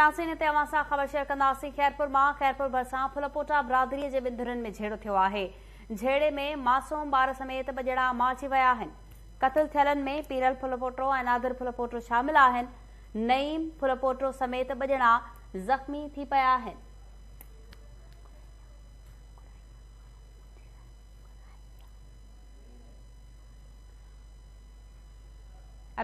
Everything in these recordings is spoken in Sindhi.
ناظرين هتي اوهان سان خبر شيئر ڪنداسين خيرپور مان خيرپور ڀرسان ڦلپوٽا برادري جي ٻن ڌرين ۾ جهيڙو ٿيو آهي جهيڙي ۾ معصوم ٻار سميت ٻه ڄڻا مارجي ويا آهن قتل ٿيلن ۾ پيرل ڦلپوٽو ۽ نادر ڦلپوٽو شامل آهن نعيم ڦلپوٽو سميت ٻه ڄڻا زخمي ٿي پيا آهن.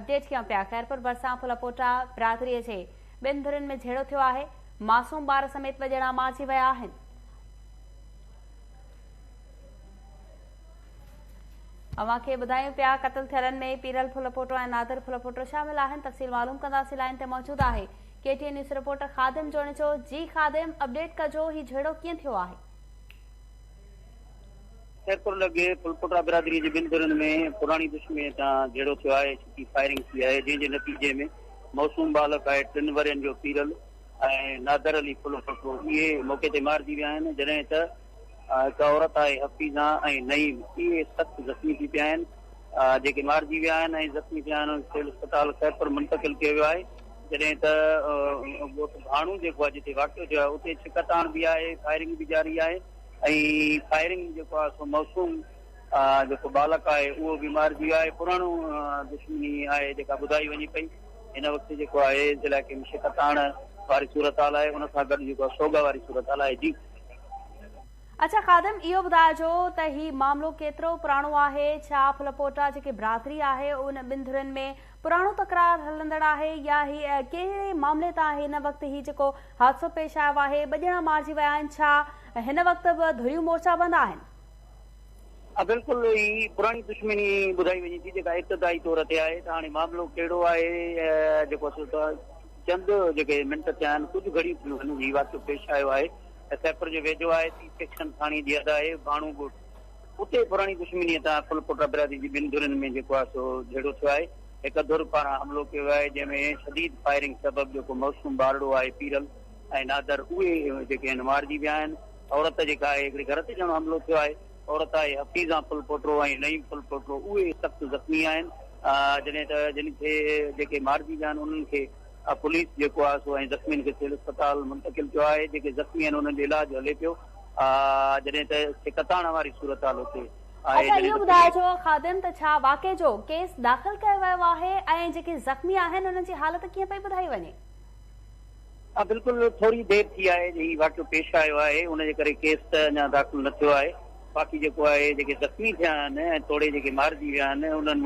اپڊيٽ ڪيون پيا خيرپور ڀرسان ڦلپوٽا برادري جي ٻن ڌرين ۾ جهيڙو ٿيو آهي معصوم ٻار سميت ٻه ڄڻا مارجي ويا آهن. اوهان کي ٻڌايون پيا قتل ٿيلن ۾ پيرل ڦلپوٽو ۽ نادر ڦلپوٽو شامل آهن تفصيل معلوم ڪنداسين لائين تي موجود آهي K T N news reporter Khadim Junejo جي خادم اپڊيٽ ڪجو هي جهيڙو ڪيئن ٿيو آهي. خيرپور لڳ ڦلپوٽا برادري جي ٻن ڌرين ۾ پراڻي دشمنيء تان جهيڙو ٿيو آهي، ڇڪي فائرنگ ٿي آهي، جنهن جي نتيجي ۾ معصوم ٻالڪ آهي ٽن ورهين جو پيرل ۽ نادر علي ڦلپوٽو اهي موقعي تي مارجي ويا آهن، جڏهن ته هڪ عورت آهي حفيظه ۽ نعيم اهي سخت زخمي ٿي پيا آهن، جيڪي مارجي ويا آهن ۽ زخمي ٿيا آهن انهن کي سول اسپتال خيرپور منتقل ڪيو ويو آهي، جڏهن ته ڳوٺ ڀاڻو جيڪو آهي جتي واقعو ٿيو آهي اتي ڇڪتاڻ به آهي، فائرنگ به جاري آهي. ۽ فائرنگ جيڪو آهي سو معصوم جيڪو ٻالڪ آهي اهو به مارجي ويو آهي پراڻو دشمني آهي جيڪا ٻڌائي وڃي پئي هن وقت جيڪو آهي علائقي ۾ شڪتاڻ واري صورتحال آهي ان سان گڏ جيڪو آهي سوڳ واري صورتحال آهي جي. اڇا خادم اهو ٻڌائجو ته هي معاملو ڪيترو پراڻو آهي ڇا ڦلپوٽا جيڪي برادري آهي ان ٻن ڌرين ۾ پراڻو تڪرار هلندڙ آهي يا هي ڪهڙي معاملي تان هن وقت هي جيڪو حادثو پيش آيو آهي ٻه ڄڻا مارجي ويا آهن ڇا هن وقت به ڌريون مورچا بند آهن؟ ها بلڪل هي پراڻي دشمني ٻڌائي وڃي ٿي جيڪا ابتدائي طور تي آهي ته هاڻي معاملو ڪهڙو آهي جيڪو اصل ته چند جيڪي منٽ ٿيا آهن ڪجهه گهڙيون ٿيون آهن هي واقعو پيش آيو آهي خيرپور جي ويجهو آهي سي سيڪشن ٿاڻي جي حد آهي ڀاڻو ڳوٺ اتي پراڻي دشمنيء تان ڦل پوٽا برادري جي ٻن ڌرين ۾ جيڪو آهي سو جهيڙو ٿيو آهي. هڪ ڌر پاران حملو ڪيو ويو آهي، جنهن ۾ شديد فائرنگ سبب جيڪو معصوم ٻارڙو آهي پيرل ۽ نادر اهي جيڪي آهن مارجي ويا آهن. عورت جيڪا آهي هڪڙي گهر تي ڄڻ حملو ٿيو آهي. عورت آهي حفيظان ڦل پوٽرو ۽ نعيم ڦل پوٽرو اهي سخت زخمي آهن. جڏهن ته جن کي جيڪي مارجي ويا آهن انهن کي پوليس جيڪو آهي سو ۽ زخمين کي سول اسپتال منتقل ڪيو آهي. جيڪي زخمي آهن انهن جو علاج هلي پيو. جڏهن ته ڇڪتاڻ واري صورتحال اتي آهي اڇا جڏهن اهو ته پوليس. ٻڌائجو خادم ته ڇا واقعي جو ڪيس داخل ڪيو ويو آهي ۽ جيڪي زخمي آهن انهن جي حالت ڪيئن پئي ٻڌائي وڃي؟ ها بلڪل ٿوري دير ٿي آهي هي واقعو پيش آيو آهي ان جي ڪري ڪيس ته اڃا داخل نه ٿيو آهي باقي جيڪو آهي جيڪي زخمي ٿيا آهن ۽ توڙي جيڪي مارجي ويا آهن انهن.